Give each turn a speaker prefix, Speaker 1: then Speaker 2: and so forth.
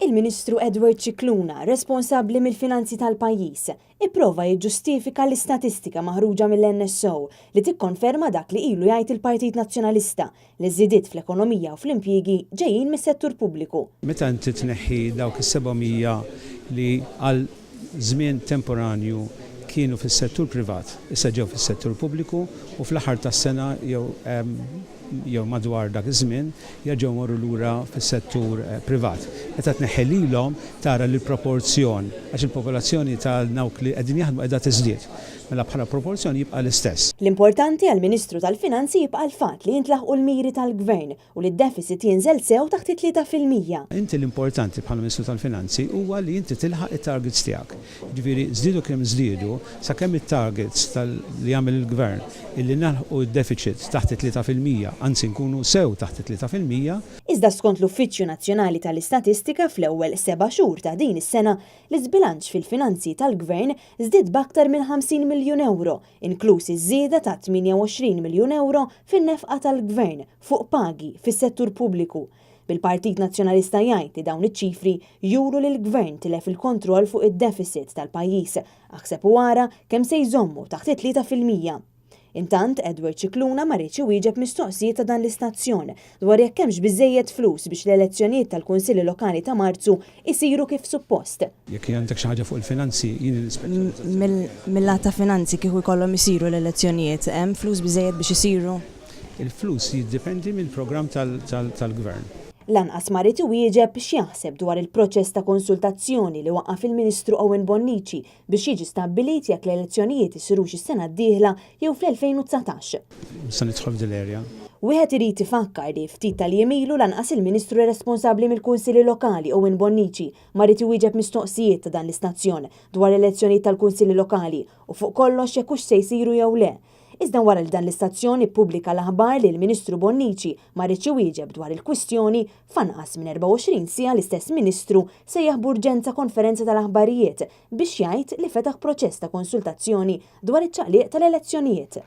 Speaker 1: Il-Ministru Edward Scicluna, responsabbli mill-finanzi tal-pajjiż, ipprova jiġġustifika l-istatistika maħruġa mill-NSO li tikkonferma dak li ilu jgħid il-Partit Nazzjonalista li ż-żidiet fl-ekonomija u fl-impjiegi ġejjin mis-settur pubbliku.
Speaker 2: Meta inti tneħħi dawk is-700 li għal żmien temporanju kienu fis-settur privat, issa ġew fis-settur pubbliku u fl-aħħar tas-sena jew jew madwar dak iż-żmien jerġgħu jmorru lura fis-settur privat. Meta tneħħi lilhom tara li l-proporzjon, għax il-popolazzjoni ta' dawk li qegħdin jaħdmu qiegħda tiżdied, mela bħala proporzjon jibqa' l-istess.
Speaker 1: L-importanti għall-Ministru tal-Finanzi jibqa' l-fatt li jintlaħqu l-miri tal-Gvern u li d-deficit jinżel sew taħt it-3%.
Speaker 2: Inti l-importanti bħala Ministru tal-Finanzi huwa li inti tilħaq it-targets tiegħek. Jiġifieri żdiedu kemm żdiedu, sakemm it-targets tal li għamel il-Gvern illi nilħqu d-deficit taħt it-3%, anzi nkunu sew taħt it-3%,
Speaker 1: Iżda skont l-Uffiċċju Nazzjonali tal-Istatistika fl-ewwel seba' xhur ta' din is-sena, l-iżbilanċ fil-finanzi tal-Gvern żdied b'aktar minn 50 miljun ewro, inkluż iż-żieda ta' 28 miljun ewro fin-nefqa tal-Gvern fuq pagi fis-settur pubbliku, bil-Partit Nazzjonalista jgħid li dawn iċ-ċifri juru li l-Gvern tilef il-kontroll fuq id-deficit tal-pajjiż, aħseb u ara kemm se jżommu taħt it-3%. Intant, Edward Scicluna ma riedx iwieġeb mistoqsijiet ta' dan l-istazzjon dwar jekk hemmx biżżejjed flus biex l-elezzjonijiet tal-Kunsilli Lokali ta' Marzu jsiru kif suppost.
Speaker 2: Jekk għandek xi ħaġa fuq il-finanzi, jien nispeċjalizza.
Speaker 3: Mil-lat ta' finanzi kieku jkollhom isiru l-elezzjonijiet, hemm flus biżżejjed biex isiru?
Speaker 2: Il-flus jiddipendi mill-programm tal-Gvern.
Speaker 1: Lanqas ma ried iwieġeb x'jaħseb dwar il-proċess ta' konsultazzjoni li waqqaf il-Ministru Owen Bonnici biex jiġi stabbilit jekk l-elezzjonijiet isirux is-sena d-dieħla jew fl-2019.
Speaker 2: Mhux se nidħol f'din l-area.
Speaker 1: Wieħed irid ifakkar li ftit tal-jiem ilu lanqas il-Ministru responsabbli mill-Kunsilli Lokali Owen Bonnici ma ried iwieġeb mistoqsijiet ta' dan l-istazzjon dwar l-elezzjonijiet tal-Kunsilli Lokali u fuq kollox jekk hux se jsiru jew le. Iżda wara li dan l-istazzjon ippubblika l-aħbar li l-Ministru Bonnici ma riedx iwieġeb dwar il-kwistjoni, f'anqas minn 24 siegħa l-istess Ministru sejjaħ b'urġenza konferenza tal-aħbarijiet biex jgħid li fetaħ proċess ta' konsultazzjoni dwar iċ-ċaqliq tal-elezzjonijiet.